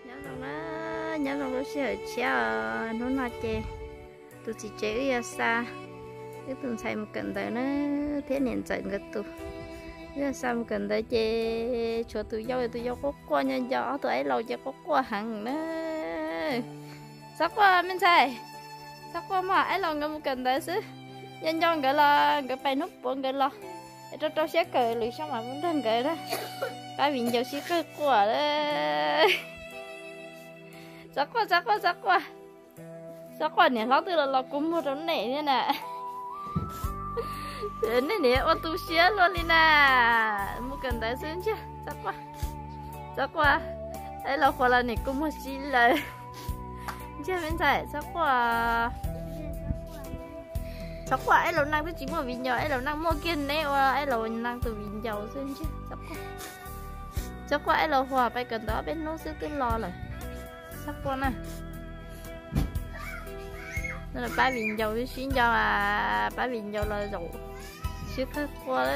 Nyob zoo na, nyob zoo lub sij hawm tshiab os. Hnub no ces tus txiv tsev wb yog xa wb tus ntxhais mus kawm ntawv na, thiab niam ntxawm nkawd tus. Wb yog xa mus kawm ntawv ces tshuav tus yau, tus yau quaj quaj nyo nco, ob tug aib laus ces quaj quaj heev na. Txhob quaj me ntxhais, txhob quaj mog, aib laus nkawd mus kawm ntawv xwb. Nco nco nkawd los nkawd pais hnub puav nkawd los, es rau rau siab kawm lwm xyoo mam mus nrog nkawd na. Pab viv ncaus sib qawg quaj. Txhob quaj, txhob quaj, txhob quaj. Txhob quaj, niam hlob twb los los kua muag rau nej thiab na. Nej niam ua tu siab luaj li na. Mus kawm ntawv xwb ntsiag. Txhob quaj, txhob quaj. Aib laus qhuas los niam kua muag si lawm. Ntsiag me ntxhais, txhob quaj. Txhob quaj, aib laus neej twb tsis muaj viv ncaus, aib laus neej muaj kiag neb ua aib laus neej tus viv ncaus xwb ntsiag. Txhob quaj, aib laus qhuas pais kawm ntawv ob peb hnub xwb twb los lawm. Txhob quaj na. Pab viv ncaus sib nco, pab viv ncaus los zaum sib qawg quaj.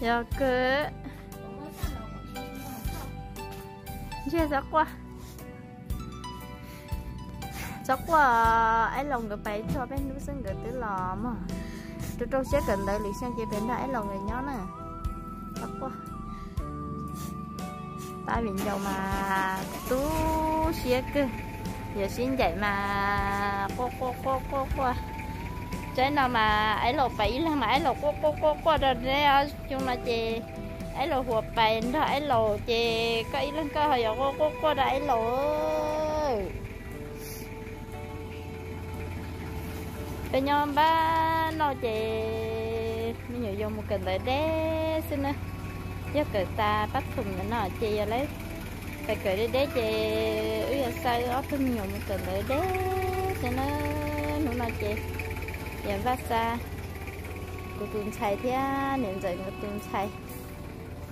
Yog kawg. Ntsiag txhob quaj. Txhob quaj, aib laus nkawd pais txog peb hnub xwb nkawd twb los mog. Rau rau siab kawm ntawv lwm xyoo ces peb nrog aib laus nkawd nyob na. Txhob quaj. Pab viv ncaus mas tu siab kawg, yog sib ncaim mas quaj quaj quaj quaj quaj. Tsaib no mas aib laus pais ib leeg mas aib laus quaj quaj quaj quaj rau neb, xyoo no ces aib laus qhuas pais nrog aib laus ces koj ib leeg koj ho yuav quaj quaj quaj rau aib laus. Peb nyob npab no ces me nyuam yaus mus kawm ntawv deb xwb na. Yog kawm tas pab thum ntawm no ces yog lawv pais kawm deb deb ces wb yog xa wb ob tug me nyuam mus kawm ntawv deb xwb na. Hnub no ces yog npaj xa kuv tus ntxhais thiab niam ntxawm nkawd tus ntxhais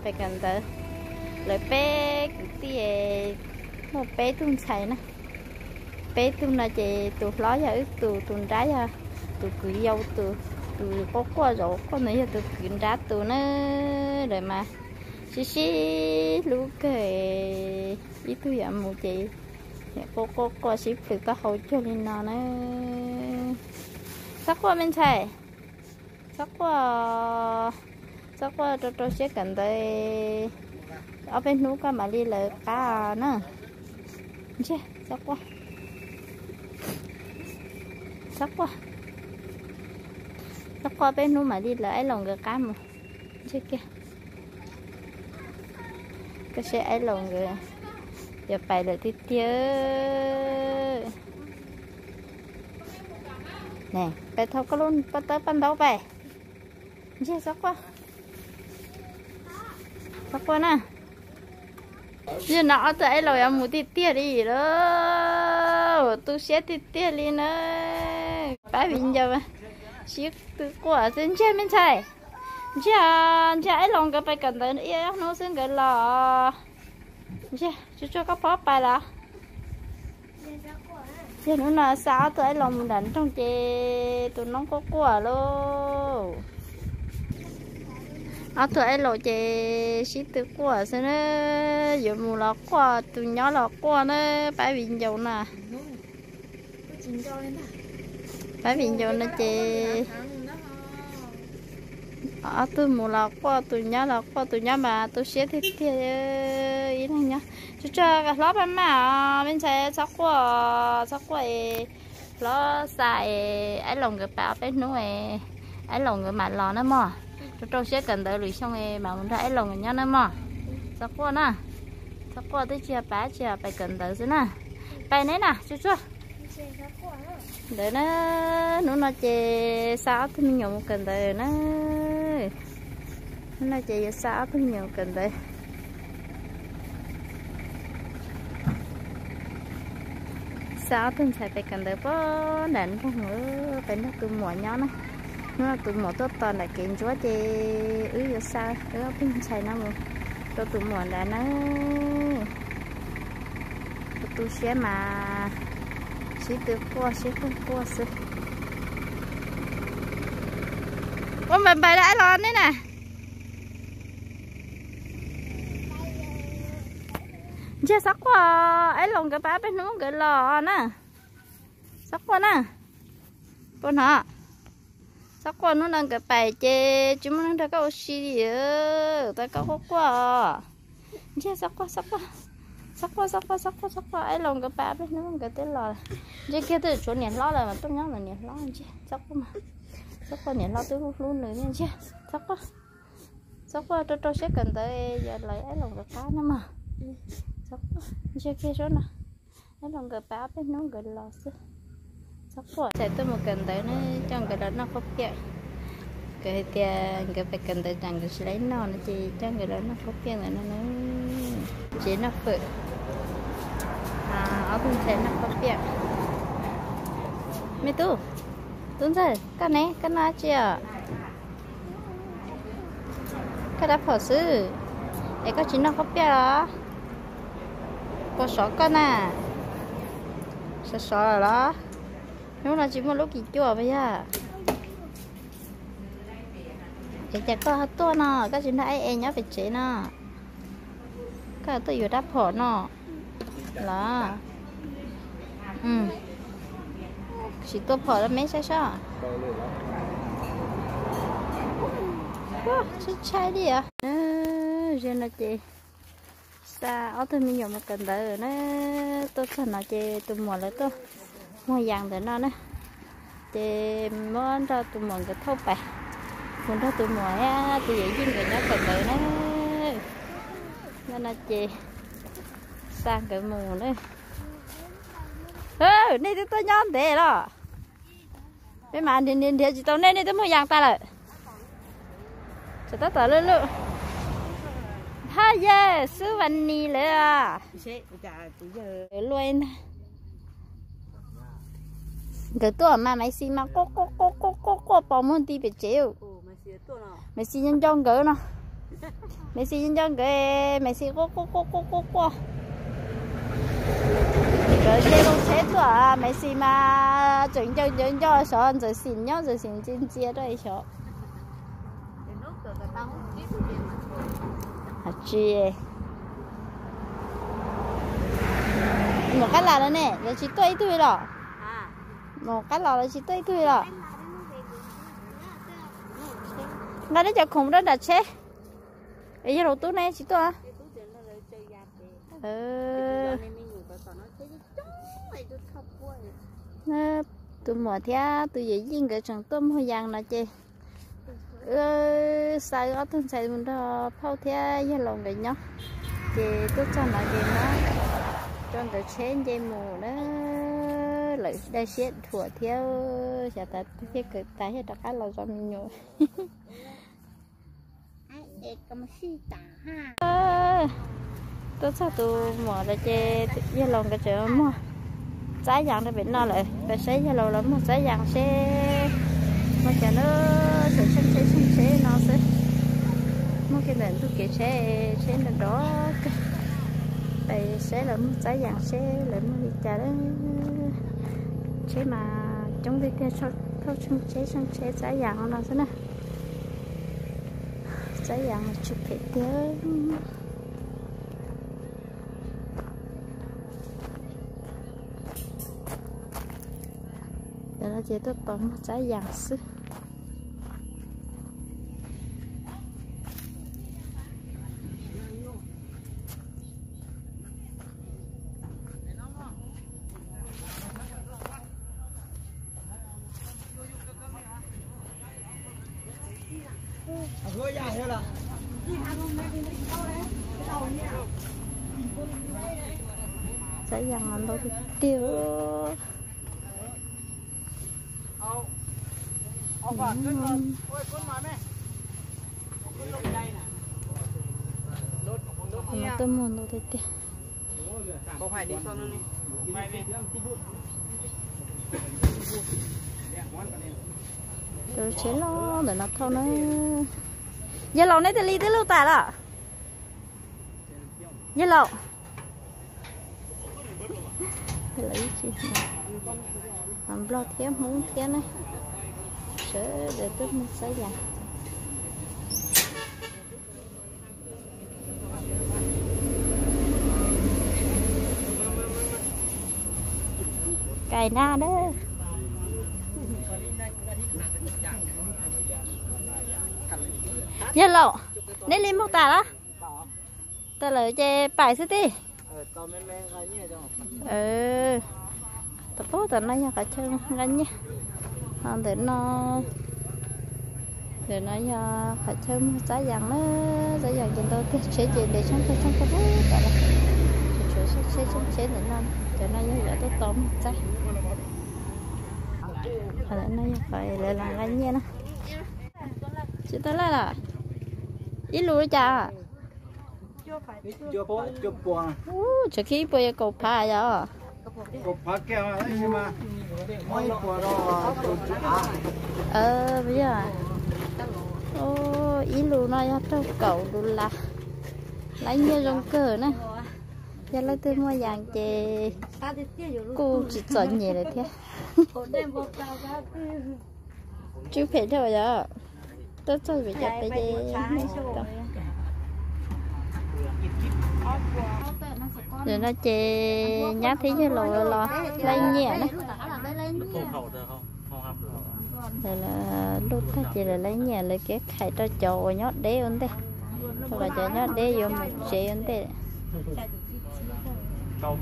pais kawm ntawv. Lawv peb kwv tij muaj peb tug ntxhais na. Peb tug no ces tus hlob yog wb tus, tus nrab yog tus kwv yau tus, tus quaj quaj zaum quaj ntawd yog tus kwv nrab tus na. Lawv mas sib sib hlub kawg, ib tug yuav mus ces quaj quaj quaj sib plhws taub hau cuag li no na. Txhob quaj me ntxhais, txhob quaj, txhob quaj, rau rau siab kawm ntawv, ob peb hnub koj mam li lawv qab na. Ntsiag, txhob quaj, txhob quaj, txhob quaj, peb hnub mam li lawv aib laus nkawd qab mus. Ntsiag kiag, koj saib aib laus nkawd yuav pais lawm tiag tiag. Ne, pais thau koj lub pob tawb paj ntaub pais. Ntsiag, txhob quaj, txhob quaj na. Yog no ob tug aib laus yuav mus tiag tiag li lawm, tu siab tiag tiag li na. Pab viv ncaus sib tw quaj xwb. Ntsiag me ntxhais, ntsiag, ntsiag, aib laus nkawd pais kawm ntawv ib ob hnub xwb nkawd los. Ntsiag, tsuag tsuag koj phob pais los. Ces hnub no xa ob tug aib laus mus nram nroog ces tus noob quaj quaj lauj. Ob tug aib laus ces sib tw quaj xwb na, yuav mus los quaj, tus nyob los quaj na, pab viv ncaus na. Pab viv ncaus no ces ob tug mus los quaj, tus nyob los quaj, tus nyob mas tu siab tiag tiag. Ib leeg nyob tsuag tsuag, hlob pab maj os, me ntxhais txhob quaj, txhob quaj es hlob xa es aib laus nkawd pais ob peb hnub es Aib Laus nkawd mam los na mog. Rau rau siab kawm ntawv lwm xyoo mam mus nrog Aib Laus nkawd nyob na mog. Txhob quaj na. Txhob quaj, twb tsis yog pab, tsis yog pais kawm ntawv xwb na. Pais neb na, tsuag tsuag. Ntawd na, hnub no ces xa ob tug me nyuam mus kawm ntawv na. Hnub no ces yuav xa ob tug me nyuam mus kawm ntawv. Xa ob tug ntxhais pais kawm ntawv pem nram nroog, pais nrog tus muam nyob na. Hnub no tus muam tuaj tos nram kev ntsuab ces wb yuav xa wb ob tug ntxhais no mus rau tus muam ntawd na. Tu tu siab mas sib tw quaj sib quaj quaj xwb. Ua npais npais rau Aib Laus neb na. Ntsiag, txhob quaj, Aib Laus nkawd pab peb hnub nkawd los na. Txhob quaj na. Puas hnov? Txhob quaj, hnub no nkawd pais ces tsis muaj neeg nrog koj ua si li, tau koj quaj quaj. Ntsiag, txhob quaj, txhob quaj. Txhob quaj, txhob quaj, txhob quaj, txhob quaj, Aib Laus nkawd pab peb hnub nkawd twb los. Ntsiag kiag, twb tshuav niam hlob lawm mas tuaj nyob ntawm niam hlob. Ntsiag, txhob quaj, txhob quaj, niam hlob twb hlub hlub nws. Ntsiag, txhob quaj. Txhob quaj, rau rau siab kawm ntawv, yog lawv Aib Laus nkawd qab na mog. Txhob quaj, ntsiag kiag, sub no, Aib Laus nkawd pab peb hnub nkawd los xwb. Txhob quaj, txhais tuaj mus kawm ntawv ne, coj nkawd los noj khaub piam. Nkawd hais tias nkawd pais kawm ntawv tas nkawd tsis laib noj no ces coj nkawd los noj khaub piam ntawm no na. Tsev noj fawm, ob tug ntxhais noj khaub piam. Me tub, tub ntxawg, koj ne, koj noj dab tsi os? Koj dab phom xwb, es koj tsis noj khaub piam los? Puas sov koj na? Sov sov lawm los? Hnub no tsis muaj lub kis cuaj puas yog? Es cas koj tuaj no koj tsis nrog Aib Es nyob pem tsev no? Koj tuaj yuav dab phom no los? Tsis tuaj phom rau me saib sob. Ntshai li os. Zaum no ces xa ob tug me nyuam mus kawm ntawv na, tuaj txog no ces tus muam lawv tuaj muag yas ntawm no na, ces muab nrog tus muam nkawd thauj pais, mus nrog tus muam thiab tus yawm yij nkawd nyob kawm ntawv na. Zaum no ces xa nkawd mus na. Nej twb tuaj nyob ntev los? Peb mas nrhiav nrhiav tsis tau nej, nej twb muag yas tas lawm. Tsam tab tom luj luj. Haj yawg xub vas nis lawm. Luaj ntag. Nkawd tuaj mas Maiv Xis mas quaj quaj quaj quaj quaj pos muag nti pem tsev. Maiv Xis nco nco nkawd no. Maiv Xis nco nco nkawd, Maiv Xis quaj quaj quaj quaj quaj quaj. Nkawd nce loo tsheb tuaj, Maiv Xis mas tseem nco nco nco xyov Ntxawm Xim nyob, Ntxawm Xim ntxia ntxia rau xyov. Tsis, mus qab las lawm ne, lawv tsis tuaj ib tug li los? Mus qab los lawv tsis tuaj ib tug li los? Nqa neb cov khoom rau nram tsheb. Es yog laus tub ne tsis tuaj? Tus muam thiab tus yawm yij nkawd tseem tuaj muag yas no ces wb xa wb ob tug ntxhais mus nrog phauj thiab yawg laus nkawd nyob. Ces tuaj txog no ces muab rau nkawd tsheb nce mus na. Lawv dai siab dhuam thiab, xyov tas thiaj kawm tas thiaj rov qab los zov me nyuam. Tuaj txog tus muam lawm ces yawg laus nkawd tseem muag txab yas rau pem no lawm. Peb saib yawg laus lawv muag txab yas seb muaj cas na. Tseem tsheej tsheb tsheej tsheb no xwb. Muaj kiag ntawm ntug kev tsheb, tsheb nrov nrov kawg. Peb saib lawv muag txab yas seb lawv muag li cas. Tsheb mas coob tiag tiag, thauj tsheej tsheb tsheej tsheb txab yas no xwb na. Txab yas mas tsis phem tiag. Cov no ces tuaj tos muag txab yas xwb. Txav yas ntau tiag tiag. Tuaj muag ntau tiag tiag. Tus tsheb loj ntawm no thauj na. Yawg laus, neb tus li twb luj tas los? Yawg laus, Nplog thiab Hmoob thiab ne, sawv daws tuaj muag txav yas. Kais na. Yawg laus, neb li muag tas los? Tas lawm ces pais xwb tij. Tau pab, tam no yog qhov chaw nqa nyiaj. Ho ntawm no, ntawm no yog qhov chaw muag txav yas na. Txav yas ces ntau tiag, tsheb ces nres tshoob tag tshoob tag pub tas los. Tshuav tsheb tshoob tsheb ntawm no, cov no yog cov tuaj tos muag txaib. Qhov ntawm no yog qhov lawv los nqa nyiaj na. Tsis tau laj los? Ib lus li cas? Tsawg kiag ib puas yuav kaum phav yog? Yog, ib lus no yog rau kaum dollar. Lab nyiaj zoo kawg na. Yog leej twg muaj yas ces kuj tsis txom nyem lawm thiab. Tsw phem dhau yog. Tuaj txog pem cov peb ces, ntawm no ces nyab thiab yawg laus los laij nyiaj na. Lawv luj tag ces lawv laij nyiaj, lawv kev khais rau cov uas nyob deb ua ntej, los cov nyob deb yuav mus tsev ua ntej. Ces lawv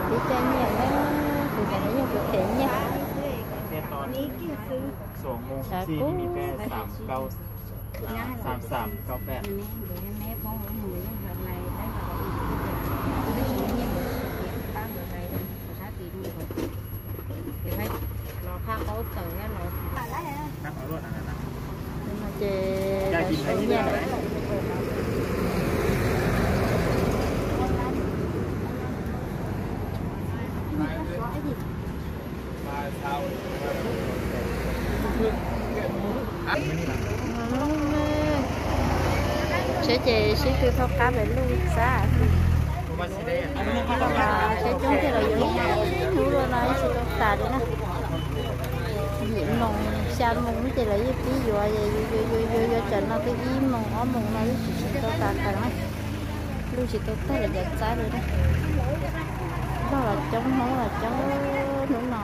pib caij nyiaj na, tus ntawd yog tus them nyiaj. Xav kub. Ces lawv sau nyiaj lawm. Tsheb ces sib tw thauj qab pem luj xab. Tsheb coob thiaj los yuav ib hnub luaj no tsis tau tas li na. Yim moos xya moos ces lawv yeej pib yuav, yuav yuav yuav yuav yuav tsam no twb ib moos ob moos no yeej tsis tau tas tas na. Luj tsis tau tag lawv cov txaib li na. Nplog los coob, Hmoob los coob hnub no.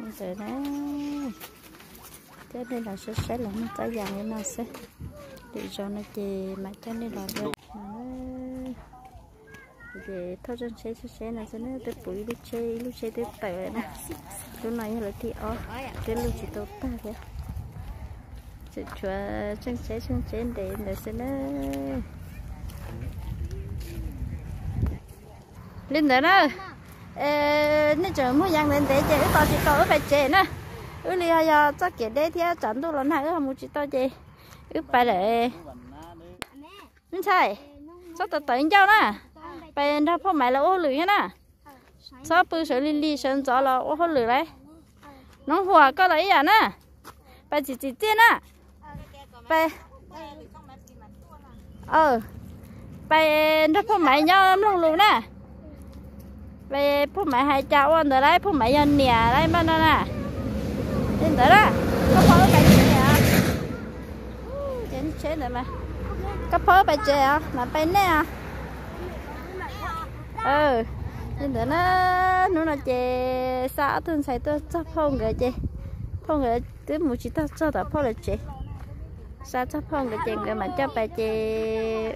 Ntawd na, coj nej los saib saib lawv muag txaib yas li no xwb. Lwm zaus no ces mam coj nej los dua. Ces thauj tseem tsheb tseem tsheb no xwb na, twb puv ib lub tsheb, ib lub tsheb twb tawm na. Lub no yog lub thib ob, twb luj tsis tau tag thiab. Tseem tshuav tseem tsheb tseem tsheb ntev ntawd xwb na. Li ntawd na, nej tseem muag yas ntev ntev ces wb tos tsis tau wb pais tsev na. Wb li ho yog txoj kev deb thiab tshav ntuj los nag wb ho mus tsis tau ces wb pais lawm. Me ntxhais, txhob tawv tawv ncauj na, pais nrog phauj Maiv lawv ua hauj lwm thiab na. Txhob pw sawv lig lig sawv ntxov los ua hauj lwm lauj. Noov Huam koj los ib yam na, pais txim txim txiaj na. Pais, pais nrog phauj Maiv nyob mloog lus na. Pais phauj Maiv hais cas ua ntawd lauj, phauj Maiv yog niam lauj, npaj no na. Li ntawd na, koj pab wb pais tsev os. Koj pab wb pais tsev os, mam pais nej os. Li ntawd na, hnub no ces xa ob tug ntxhais tuaj txog phauj nkawd ces phauj nkawd Twb mus tsis tau txog tom phauj lawv tsev. Xa txog phauj nkawd ces nkawd mam coj pais ces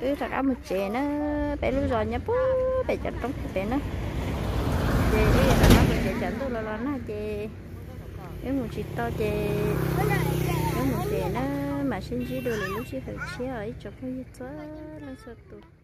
wb rov qab mus tsev na. Peb lub zos nyob puag pem cov roob pem na. Ces wb rov qab mus tsev, tsam ntuj los los nag ces wb mus tsis tau ces wb mus tsev na. Mam sib ntsib dua lwm lub sij hawm tshiab os ib tsoom phooj ywg txhua leej txhua tus.